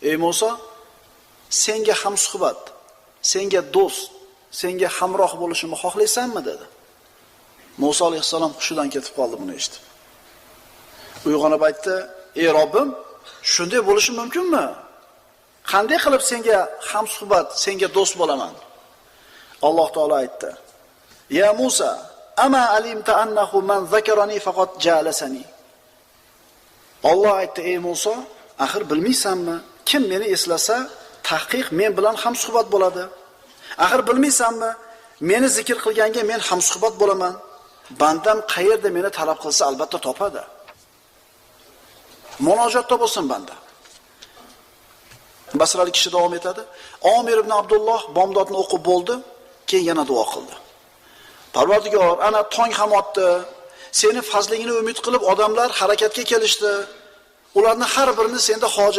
Ey Musa, senga hamsuhbat, senga do'st, senga hamroh bo'lishimni xohlaysanmi dedi. Musa alayhissalom hushidan ketib qoldi buni eshitib. Uyg'onib aytdi: "Ey Robbim, shunday bo'lishi mumkinmi? Qanday qilib senga hamsuhbat, senga do'st bo'laman?" Alloh taolo aytdi: "Ya Musa, ama alimta annahu man zakarani faqat jalasani." Alloh aytdi: "Ey Musa, axir bilmaysanmi, kim meni eslasa, tahqiq men bilan hamsuhbat bo'ladi. Axir bilmaysanmi, meni zikr qilganga men hamsuhbat bo'laman. Bandam qayerda meni talab qilsa, albatta topadi." Munojotda bo'lsin banda. Basralik kishi davom etadi. Omir ibn Abdulloh bomdodni o'qib bo'ldi, keyin yana duo qildi. Parvardigor, ana tong ham otdi. Seni fazlingni umid qilib odamlar harakatga kelishdi. Ularni har birini senda hojat